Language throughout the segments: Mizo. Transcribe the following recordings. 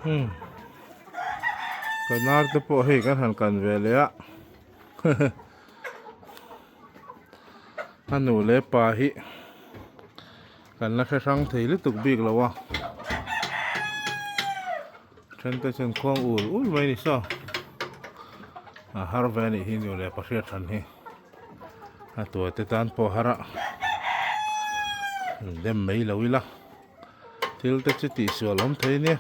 Hmm. Kan ar te pawh hei kan han kan ve leh a. A nu leh pa hi kan la hre hrang thei lutuk bik lo a. Then te chuan khuang ul ul mai ni saw. A har ve anih hi nu leh pa hriat hran hi. A tua te tan pawh har a. Dem mai lo ila. Thil te chu tihsual awm thei nia.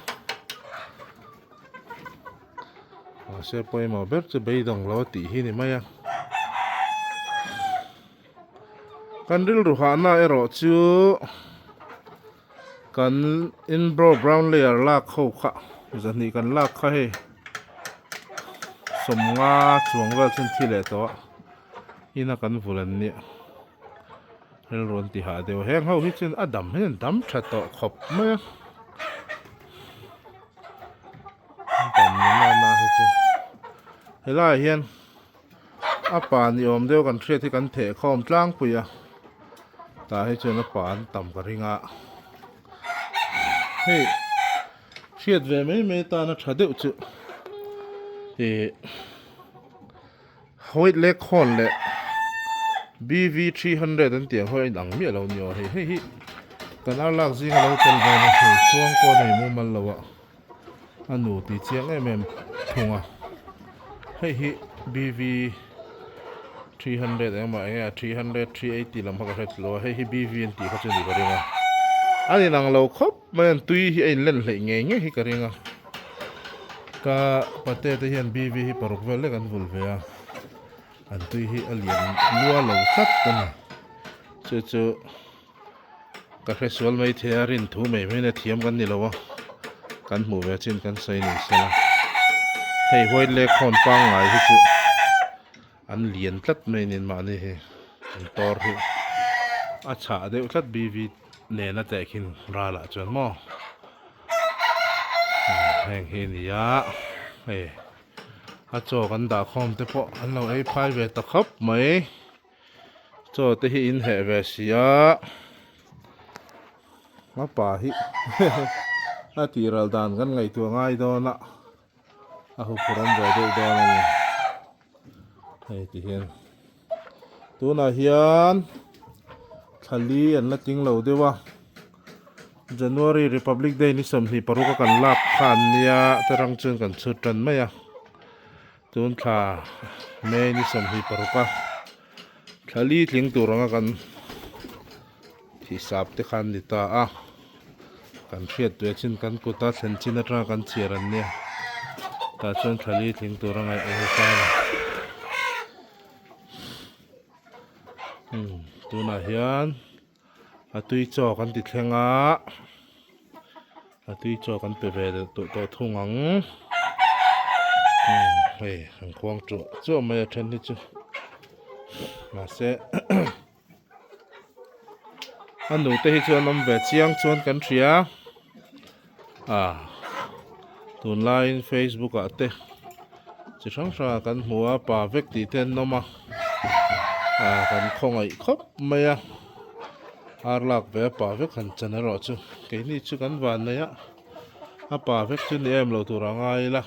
Mahse pawimawh ber chu beidawng lo a tih hi ni mai a. Kan rilru hahna erawh chu kan inbro brown layer lak ho kha zahnih kan lak kha hei sawmnga chuang vel chu an thi leh tawh a ina kan vul an nia. Rilru an ti hah deuh heng ho hi chuan a dam hian an dam tha tawh khawp mai a dam nana na hi chu helaiah hian a pa ni awm deuh kan hriat hi kan theh khawm tlangpui a tah hi chuan a pa an tam ka ring a hei hriat ve mai mai atana tha deuh chu ih. White Leghorn leh BV 300 an tih ang ho a inang miah lo ni aw hei hei hi kan ar lak zinga lo tel ve na hei chhuang pawh a nei mumal lo a a nu tih chiang em em thung a hei hi BV 300 engmah eng nge a 300 380 lam kha ka hre tilo a hei hi BV an tih kha chu ni ka ring a an inang lo khawp mai a tui hi a inlen hleih ngei ngei hi ka ring a. Ka pate te hian BV hi paruk vel lek an vul ve a, an tui hi a lian lua lo tlat a ni. Chu chu ka hre sual mai thei a, rin thu mai mai na thiam kan ni lo a, kan hmuh ve chin kan sawi ni sela. Hei white leghorn pangngai hi chu an lian tlat mai nen mahni hi an tawr hi a chhah deuh tlat BV nena tehkhin ralah chuan maw. Heng hi a ni a hei a chaw kan dah khawm te pawh an lo ei phai ve ta khawp mai chaw te hi in heh ve si a a pa hi a tih ral dan kan ngaihtuah ngai dawn a a huphurh awm ve deuh dawn a ni hei ti hian tunah hian thla li an la tling lo deuh a January Republic Day ni 25 a kan lak kha an nia te rang chuan kan chhut tan mai a tun thla May ni 25 a thla li tling tur anga kan Hisap te khan ni ta a, kan hriat tue chin kan kuta thlen chin atanga kan chhiar an nia, tah chuan thla li tling tur a ngaih awm a ni. Umm tunah hian a tui chaw kan ti thleng a, a tui chaw kan pe ve leh tawh tawh thung ang, umm hei an khuang chuah chuah mai a then hi chu mahse. A nute hi chuan awm ve chiang chuan kan hria a tunlaiin facebook ah te chi hrang hrang ah kan hmu a pa vek tih te an awm a ah kan khawngaih khawp mai a ar lak ve a pa vek han chan erawh chu keini chu kan van nei a a pa vek chu ni em lo tur a ngai ila.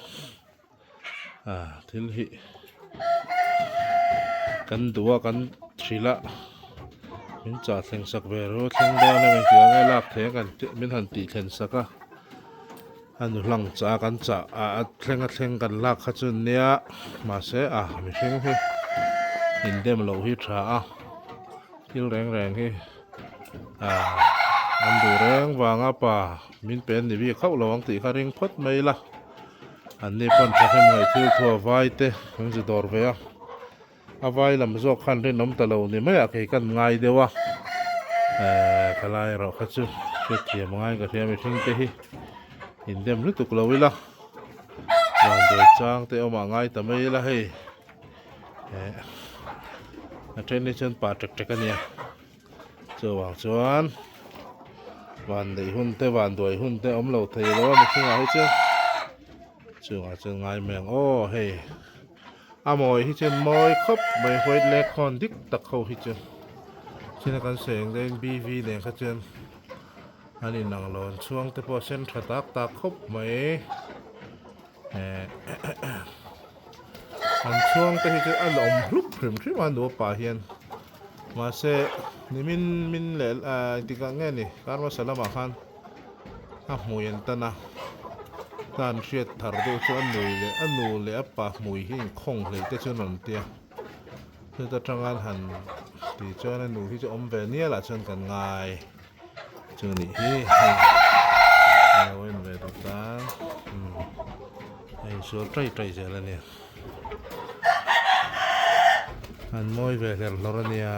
Ah thil hi kan duh a kan hrilh a min chah thleng sak ve ru thleng dawn a engtik ang nge lak theih a kan tih min han tih thlen sak a a nu hlang chah a kan chah ah a thleng a thleng kan lak kha chu nia mahse ah mihring hi indem loh hi tha a thil reng reng hi ah an duh reng vanga pa min pe an ni bik hauh lo ang tih kha ring phawt mai ila. An ni pawn thahnem ngaih thil thu a vai te an zu dawr ve a, a vai lam zawk khan rinawm ta lo ni mai ah kei kan ngai deuh a, ehh ka lai erawh kha chu hriatthiam a ngai ka hria mihring te hi indem lutuk lo ila vanduai chang te awm ah ngai ta mai ila hei ehh a then hi chuan pa tek tek a nia. Chuvang chuan van neih hun te van duai hun te awm lo thei lo a mihringah hi chuan chungah chuan ngai mai ang aw hei a mawi hi chuan mawi khawp mai white leghorn dik tak ho hi chu china kan sawi ang deuhin BV nen kha chuan. An inang lo an chhuang te pawh a sen tha tak tak khawp mai eh an chhuang te hi chu a la awm hlup hrim hrim a nupa hian mahse nimin min leh ah engtikah nge ni kar hmasa lamah khan a hmui an tan a tan hriat thar deuh chu a nui leh a nu leh a pa hmui hi inkhawng hleih te chu an rawn tia. Chuta tanga han tih chuan a nu hi chu awm ve nial ah chuan kan ngai chu nih hi hei a lo en ve tawh tan umm a insual tai tai zel a nia an mawi ve hlerh hlawrh a nia.